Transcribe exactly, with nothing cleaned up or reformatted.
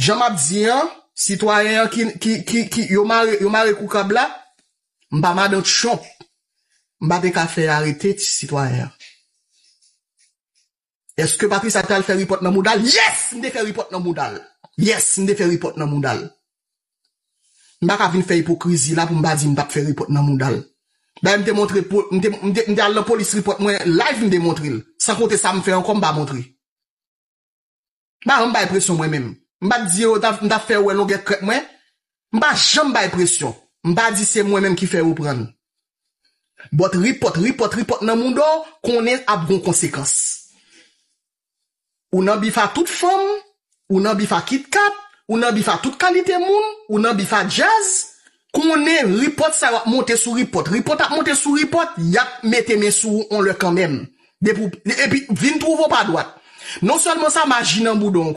Jan m ap di an, sitwayen an ki, ki, ki, ki yo mare, yo mare kou krab la, m pa madan Trump. M pa te ka fè arete ti sitwayen an. Èske Patricia t al fè ripòt nan mouda l? Yes! M te fè ripòt nan mouda l. Yes! M te fè ripòt nan mouda l. M pa ka vin fè ipokrizi la pou m pa di m t ap fè ripòt nan mouda l. Dayè, m te montre, m te, m te, m te al nan polis ripòt mwen, live m te montre l. San konte sa m fè ankò, m pa montre. M pa janm bay presyon mwen menm. M pa t di yo m t ap fè yo wè longè krèk mwen. M pa janm bay presyon. M pa di se mwen menm ki fè yo pran l. But ripòt, ripòt, ripòt nan mouda w, konnen ap gon konsekans. Ou nan bif a tout fanm, ou nan bif a KitKat, ou nan bif a tout kalite moun, ou nan bif a djaz, konnen ripòt sa yo ap monte sou ripòt. Ripòt ap monte sou ripòt, y ap mete men sou ou on lè kanmenm. Depi w, epi vin twouve w pa dwat. Non sèlman sa, maji nan bouda w.